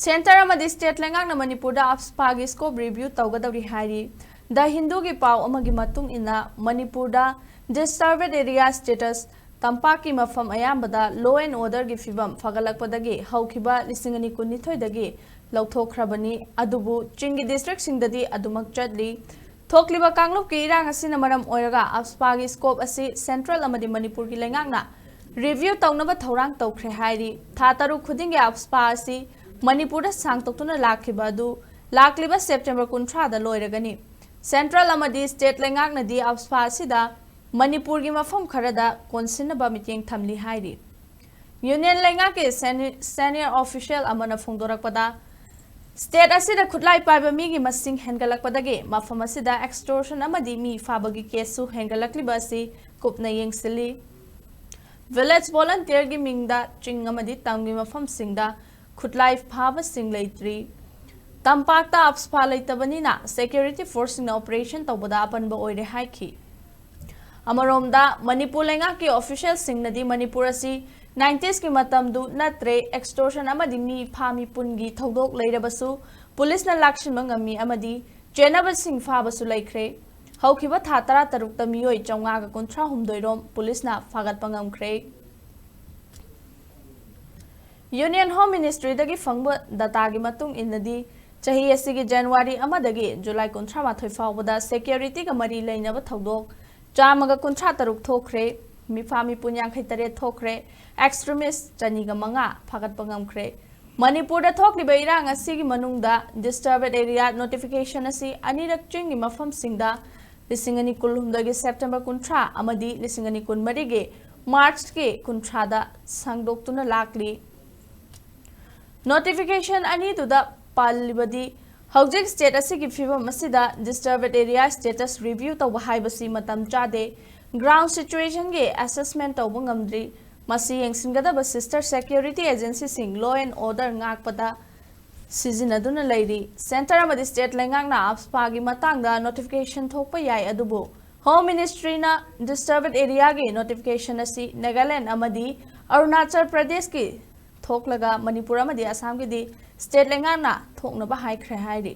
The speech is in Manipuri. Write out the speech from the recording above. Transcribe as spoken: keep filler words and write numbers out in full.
ꯁꯦꯟꯇꯔ ꯑꯃꯗꯤ ꯁ꯭ꯇꯦꯠ ꯂꯩꯉꯥꯛꯅ ꯃꯅꯤꯄꯨꯔꯗ ꯑꯞꯁꯄꯥꯒꯤ ꯁ꯭ꯀꯣꯞ ꯔꯤꯚ꯭ꯌꯨ ꯇꯧꯒꯗꯧꯔꯤ ꯍꯥꯏꯔꯤ꯫ ꯗ ꯍꯤꯟꯗꯨꯒꯤ ꯄꯥꯎ ꯑꯃꯒꯤ ꯃꯇꯨꯡ ꯏꯟꯅ, ꯃꯅꯤꯄꯨꯔꯗ ꯗꯤꯁꯇꯔꯕꯦꯗ ꯑꯦꯔꯤꯌꯥ ꯁ꯭ꯇꯦꯇꯁ ꯇꯝꯄꯥꯛꯀꯤ ꯃꯐꯝ ꯑꯌꯥꯝꯕꯗ ꯂꯣ ꯑꯦꯟ ꯑꯣꯔꯗꯔꯒꯤ ꯐꯤꯕꯝ ꯐꯒꯠꯂꯛꯄꯗꯒꯤ ꯍꯧꯈꯤꯕ ꯂꯤꯁꯤꯡ ꯑꯅꯤ ꯀꯨꯟꯅꯤꯊꯣꯏꯗꯒꯤ ꯂꯧꯊꯣꯛꯈ꯭ꯔꯕꯅꯤ꯫ ꯑꯗꯨꯕꯨ ꯆꯤꯡꯒꯤ ꯗꯤꯁꯇ꯭ꯔꯤꯛꯁꯤꯡꯗꯗꯤ ꯑꯗꯨꯃꯛ ꯆꯠꯂꯤ꯫ ꯊꯣꯛꯂꯤꯕ ꯀꯥꯡꯂꯨꯞꯀꯤ ꯏꯔꯥꯡ ꯑꯁꯤꯅ ꯃꯔꯝ ꯑꯣꯏꯔꯒ ꯑꯞꯁꯄꯥꯒꯤ ꯁ꯭ꯀꯣꯞ ꯑꯁꯤ ꯁꯦꯟꯇ꯭ꯔꯦꯜ ꯑꯃꯗꯤ ꯃꯅꯤꯄꯨꯔꯒꯤ ꯂꯩꯉꯥꯛꯅ ꯔꯤꯚ꯭ꯌꯨ ꯇꯧꯅꯕ ꯊꯧꯔꯥꯡ ꯇꯧꯈ꯭ꯔꯦ ꯍꯥꯏꯔꯤ꯫ ꯊꯥ ꯇꯔꯨꯛ ꯈꯨꯗꯤꯡꯒꯤ ꯑꯞꯁꯄꯥ ꯑꯁꯤ ꯃꯅꯤꯄꯨꯔꯗ ꯁꯥꯡꯗꯣꯛꯇꯨꯅ ꯂꯥꯛꯈꯤꯕ ꯑꯗꯨ ꯂꯥꯛꯂꯤꯕ ꯁꯦꯞꯇꯦꯝꯕꯔ ꯀꯨꯟꯊ꯭ꯔꯥꯗ ꯂꯣꯏꯔꯒꯅꯤ꯫ ꯁꯦꯟꯇ꯭ꯔꯦꯜ ꯑꯃꯗꯤ ꯁ꯭ꯇꯦꯠ ꯂꯩꯉꯥꯛꯅꯗꯤ ꯑꯞꯁꯄꯥ ꯑꯁꯤꯗ ꯃꯅꯤꯄꯨꯔꯒꯤ ꯃꯐꯝ ꯈꯔꯗ ꯀꯣꯟꯁꯤꯟꯅꯕ ꯃꯤꯠꯌꯦꯡ ꯊꯝꯂꯤ ꯍꯥꯏꯔꯤ꯫ ꯌꯨꯅꯤꯌꯟ ꯂꯩꯉꯥꯛꯀꯤ ꯁꯦꯅꯤ-, ꯁꯦꯅꯤꯌꯔ ꯑꯣꯐꯤꯁꯤꯌꯦꯜ ꯑꯃꯅ ꯐꯣꯡꯗꯣꯔꯛꯄꯗ, ꯁ꯭ꯇꯦꯠ ꯑꯁꯤꯗ ꯈꯨꯠꯂꯥꯏ ꯄꯥꯏꯕ ꯃꯤꯒꯤ ꯃꯁꯤꯡ ꯍꯦꯟꯒꯠꯂꯛꯄꯗꯒꯤ ꯃꯐꯝ ꯑꯁꯤꯗ ꯑꯦꯛꯁꯇꯣꯔꯁꯟ ꯑꯃꯗꯤ ꯃꯤ ꯐꯥꯕꯒꯤ ꯀꯦꯁꯁꯨ ꯍꯦꯟꯒꯠꯂꯛꯂꯤꯕ ꯑꯁꯤ ꯀꯨꯞꯅ ꯌꯦꯡꯁꯤꯜꯂꯤ꯫ ꯚꯤꯂꯦꯖ ꯚꯣꯂꯟꯇꯤꯌꯔꯒꯤ ꯃꯤꯡꯗ ꯆꯤꯡ ꯑꯃꯗꯤ ꯇꯝꯒꯤ ꯃꯐꯝꯁꯤꯡꯗ ꯈꯨꯠꯂꯥꯏ ꯐꯥꯕꯁꯤꯡ ꯂꯩꯇ꯭ꯔꯤ꯫ ꯇꯝꯄꯥꯛꯇ ꯑꯞꯁꯄꯥ ꯂꯩꯇꯕꯅꯤꯅ ꯁꯦꯀ꯭ꯌꯨꯔꯤꯇꯤ ꯐꯣꯔꯁꯁꯤꯡꯅ ꯑꯣꯄꯔꯦꯁꯟ ꯇꯧꯕꯗ ꯑꯄꯟꯕ ꯑꯣꯏꯔꯦ ꯍꯥꯏꯈꯤ꯫ ꯑꯃꯔꯣꯝꯗ, ꯃꯅꯤꯄꯨꯔ ꯂꯩꯉꯥꯛꯀꯤ ꯑꯣꯐꯤꯁꯤꯌꯦꯜꯁꯤꯡꯅꯗꯤ ꯃꯅꯤꯄꯨꯔ ꯑꯁꯤ ꯅꯥꯏꯟꯇꯤꯁꯀꯤ ꯃꯇꯝꯗꯨ ꯅꯠꯇ꯭ꯔꯦ, ꯑꯦꯛꯁꯇꯣꯔꯁꯟ ꯑꯃꯗꯤ ꯃꯤ ꯐꯥ ꯃꯤꯄꯨꯟꯒꯤ ꯊꯧꯗꯣꯛ ꯂꯩꯔꯕꯁꯨ ꯄꯨꯂꯤꯁꯅ ꯂꯥꯛꯁꯤꯟꯕ ꯉꯝꯃꯤ ꯑꯃꯗꯤ ꯆꯦꯟꯅꯕꯁꯤꯡ ꯐꯥꯕꯁꯨ ꯂꯩꯈ꯭ꯔꯦ꯫ ꯍꯧꯈꯤꯕ ꯊꯥ ꯇꯔꯥꯇꯔꯨꯛꯇ ꯃꯤꯑꯣꯏ ꯆꯥꯝꯃꯉꯥꯒ ꯀꯨꯟꯊ꯭ꯔꯥꯍꯨꯝꯗꯣꯏ ꯔꯣꯝ ꯄꯨꯂꯤꯁꯅ ꯐꯥꯒꯠꯄ ꯉꯝꯈ꯭ꯔꯦ꯫ ꯌꯨꯅꯤꯌꯟ ꯍꯣꯝ ꯃꯤꯅꯤꯁꯇ꯭ꯔꯤꯗꯒꯤ ꯐꯪꯕ ꯗꯇꯥꯒꯤ ꯃꯇꯨꯡ ꯏꯟꯅꯗꯤ, ꯆꯍꯤ ꯑꯁꯤꯒꯤ ꯖꯅꯋꯥꯔꯤ ꯑꯃꯗꯒꯤ ꯖꯨꯂꯥꯏ ꯀꯨꯟꯊ꯭ꯔꯥꯃꯥꯊꯣꯏ ꯐꯥꯎꯕꯗ ꯁꯦꯀ꯭ꯌꯨꯔꯤꯇꯤꯒ ꯃꯔꯤ ꯂꯩꯅꯕ ꯊꯧꯗꯣꯛ ꯆꯥꯝꯃꯒ ꯀꯨꯟꯊ꯭ꯔꯥ ꯇꯔꯨꯛ ꯊꯣꯛꯈ꯭ꯔꯦ꯫ ꯃꯤꯐꯥ ꯃꯤꯄꯨꯟ ꯌꯥꯡꯈꯩ ꯇꯔꯦꯠ ꯊꯣꯛꯈ꯭ꯔꯦ꯫ ꯑꯦꯛꯁꯇ꯭ꯔꯤꯃꯤꯁ ꯆꯅꯤꯒ ꯃꯉꯥ ꯐꯥꯒꯠꯄ ꯉꯝꯈ꯭ꯔꯦ꯫ ꯃꯅꯤꯄꯨꯔꯗ ꯊꯣꯛꯂꯤꯕ ꯏꯔꯥꯡ ꯑꯁꯤꯒꯤ ꯃꯅꯨꯡꯗ ꯗꯤꯁꯇꯔꯕꯦꯗ ꯑꯦꯔꯤꯌꯥ ꯅꯣꯇꯤꯐꯤꯀꯦꯁꯟ ꯑꯁꯤ ꯑꯅꯤꯔꯛ ꯆꯤꯡꯒꯤ ꯃꯐꯝꯁꯤꯡꯗ ꯂꯤꯁꯤꯡ ꯑꯅꯤ ꯀꯨꯟꯍꯨꯝꯗꯣꯏꯒꯤ ꯁꯦꯞꯇꯦꯝꯕꯔ ꯀꯨꯟꯊ꯭ꯔꯥ ꯑꯃꯗꯤ ꯂꯤꯁꯤꯡ ꯑꯅꯤ ꯀꯨꯟꯃꯔꯤꯒꯤ ꯃꯥꯔꯆꯀꯤ ꯀꯨꯟꯊ꯭ꯔꯥꯗ ꯁꯥꯡꯗꯣꯛꯇꯨꯅ ꯂꯥꯛꯂꯤ꯫ ꯅꯣꯇꯤꯐꯤꯀꯦꯁꯟ ꯑꯅꯤꯗꯨꯗ ꯄꯜꯂꯤꯕꯗꯤ, ꯍꯧꯖꯤꯛ ꯁ꯭ꯇꯦꯠ ꯑꯁꯤꯒꯤ ꯐꯤꯕꯝ ꯑꯁꯤꯗ ꯗꯤꯁꯇꯔꯕꯦꯗ ꯑꯦꯔꯤꯌꯥ ꯁ꯭ꯇꯦꯇꯁ ꯔꯤꯚ꯭ꯌꯨ ꯇꯧꯕ ꯍꯥꯏꯕꯁꯤ ꯃꯇꯝ ꯆꯥꯗꯦ꯫ ꯒ꯭ꯔꯥꯎꯟ ꯁꯤꯆꯨꯋꯦꯁꯟꯒꯤ ꯑꯦꯁꯦꯁꯃꯦꯟ ꯇꯧꯕ ꯉꯝꯗ꯭ꯔꯤ꯫ ꯃꯁꯤ ꯌꯦꯡꯁꯤꯟꯒꯗꯕ ꯁꯤꯁꯇꯔ ꯁꯦꯀ꯭ꯌꯨꯔꯤꯇꯤ ꯑꯦꯖꯦꯟꯁꯤꯁꯤꯡ ꯂꯣ ꯑꯦꯟ ꯑꯣꯔꯗꯔ ꯉꯥꯛꯄꯗ ꯁꯤꯖꯤꯟꯅꯗꯨꯅ ꯂꯩꯔꯤ꯫ ꯁꯦꯟꯇꯔ ꯑꯃꯗꯤ ꯁ꯭ꯇꯦꯠ ꯂꯩꯉꯥꯛꯅ ꯑꯞꯁꯄꯥꯒꯤ ꯃꯇꯥꯡꯗ ꯅꯣꯇꯤꯐꯤꯀꯦꯁꯟ ꯊꯣꯛꯄ ꯌꯥꯏ, ꯑꯗꯨꯕꯨ ꯍꯣꯝ ꯃꯤꯅꯤꯁꯇ꯭ꯔꯤꯅ ꯗꯤꯁꯇꯔꯕꯦꯗ ꯑꯦꯔꯤꯌꯥꯒꯤ ꯅꯣꯇꯤꯐꯤꯀꯦꯁꯟ ꯑꯁꯤ ꯅꯥꯒꯥꯂꯦꯟꯗ ꯑꯃꯗꯤ ꯑꯔꯨꯅꯥꯆꯜ ꯄ꯭ꯔꯗꯦꯁꯀꯤ ꯊꯣꯛꯂꯒ ꯃꯅꯤꯄꯨꯔ ꯑꯃꯗꯤ ꯑꯁꯥꯝꯒꯤꯗꯤ state ꯂꯩꯉꯥꯛꯅ ꯊꯣꯛꯅꯕ ꯍꯥꯏꯈ꯭ꯔꯦ ꯍꯥꯏꯔꯤ꯫